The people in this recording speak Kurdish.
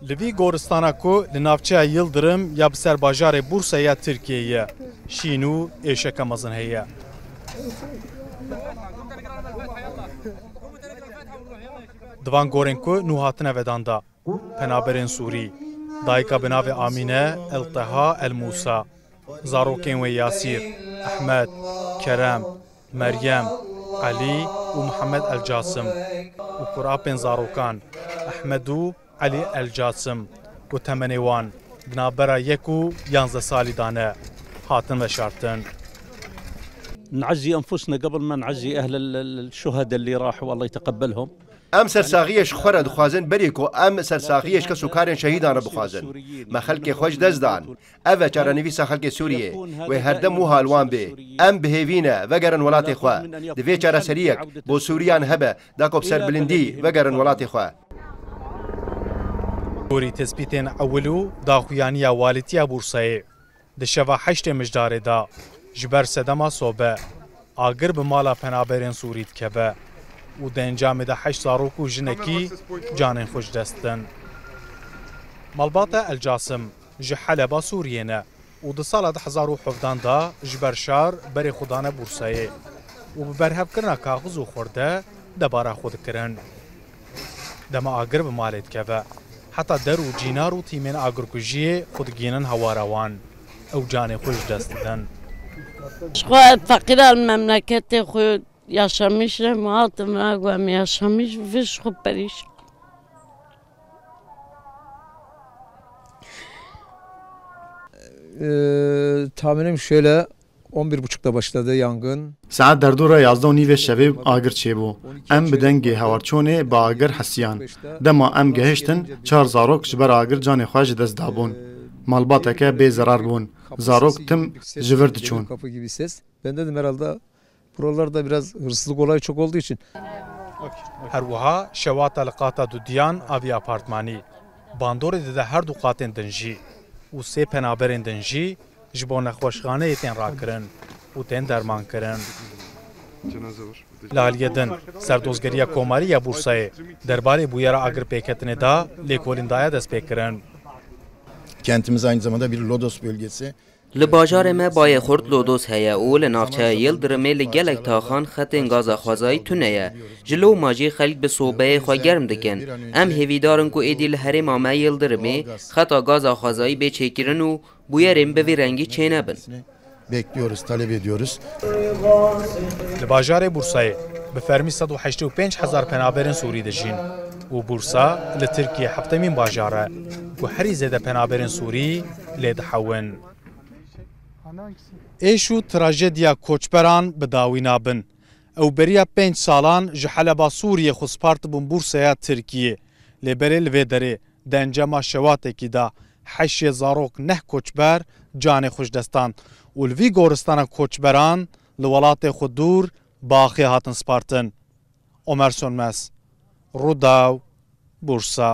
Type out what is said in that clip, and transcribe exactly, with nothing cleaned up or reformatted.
Li vî goristana ku li navçeya Yildirim ya bi ser bajarê Bursa ya Tirkiyê ye, şîn û êşeke mezin heye. Di van gorên ku nû hatine vedanda, penaberên Sûrî, dayika bi navê Amîne El Teha El Mûsa, zarokên wê Yasîr, Ehmed, Kerem, Meryem, Elî û Mihemed El Casim û kurapên zarokan Ehmed û Elî El Casim ku temenê wan di navbera yek û yanzdeh salî de ne, hatin veşartin. نعزي أنفسنا قبل ما نعزي أهل ال-، ال-، الشهداء اللي راحوا، الله يتقبلهم. Em sersaxiyê ji xwe re dixwazin, berî ku em sersaxiyê ji kes û karên şehîdan re bixwazin. Me xelkê xwe ji dest dan. Ev e çarenivîsa xelkê Sûriyê. Wê herdem wiha li wan bê. Em bi hêvî ne, vegerin welatê xwe. Divê çareseriyek bo Sûriyan hebe, da ku bi serbilindî vegerin welatê xwe. Gorî tespîtên ewil û daxuyaniya Walîtiya Bursayê, di şeva heştê Mijdarê de ji ber sedema sobe agir bi mala penaberên Sûrî dikeve û di encamê de heşt zarok û jinekî canên xwe ji dest didin. Malbata El Casim ji Heleba Sûriyê ne û di sala du hezar û hevdehan de ji ber şar berê xwe dane Bursayê û bi berhevkirina kaxiz û xwirde debara xwe dikirin. Dema agir bi malê dikeve, heta der û cînar û tîmên agirkujiyê xwe digihînin hewara wan. Ew canê xwe ji dest didin. Ji xwe feqîra li memleketê xwe yaşamış ne, hatim ne, em yaşamış, vî ji xwe perîşan. Ee, tahminim şöyle, on bir buçukta başladı yangın. Saet derdora yazdeh û nîvê şevê agir çêbû. Em bi dengê hewarçonê bi agir hesiyan. Dema em gehiştin, çar zarok ji ber agir canê xwe ji dest dabûn. Malbateke bê zerar bûn. Zarok tim ji vir diçûn. Kapı gibi ses. Ben dedim herhalde buralarda biraz hırsızlık olayı çok olduğu için. Her wiha şewata li qata dudiyan a vî apartmanî bandorê dide her du qatên din jî û sê penaberên din jî ji bo nexweşxaneyê tên rakirin û tên dermankirin. Li aliyê din, Serdozgeriya Komarî ya Bursayê derbarê bûyera agirpêketinê de lêkolîn daye destpêkirin. Kentimiz aynı zamanda bir lodos bölgesi. Li bajarê me bayê xurt lodos heye û li navçeya Yildirimê li gelek taxan xetên gaza xwezayî tune ye. Ji loma jî xelk bi sobeyê xwe germ dikin. Em hêvîdar in ku êdî li herêma me Yildirimê xeta gaza xwezayî bê çêkirin û bûyerên bi vî rengî çênebin. Bekliyoruz, talep ediyoruz. Li bajarê Bursayê bi fermî sed û heştê û pênc hezar penaberên Sûrî dijîn û Bursa li Tirkiyê heftemîn bajar e ku herî zêde penaberên Sûrî lê dihewin. Êş û trajediya koçberan bi dawî nabin. Ew beriya pênc salan ji Heleba Sûriyê xwe spartibûn Bursaya Tirkiyê. Lê belê li vê derê di encama şewatekî de heşê zarok neh koçber canê xwe ji dest dan û li vî goristana koçberan li welatê xwe dûr bi axê hatin spartin. Omer Sönmez, Rûdaw, Bursa.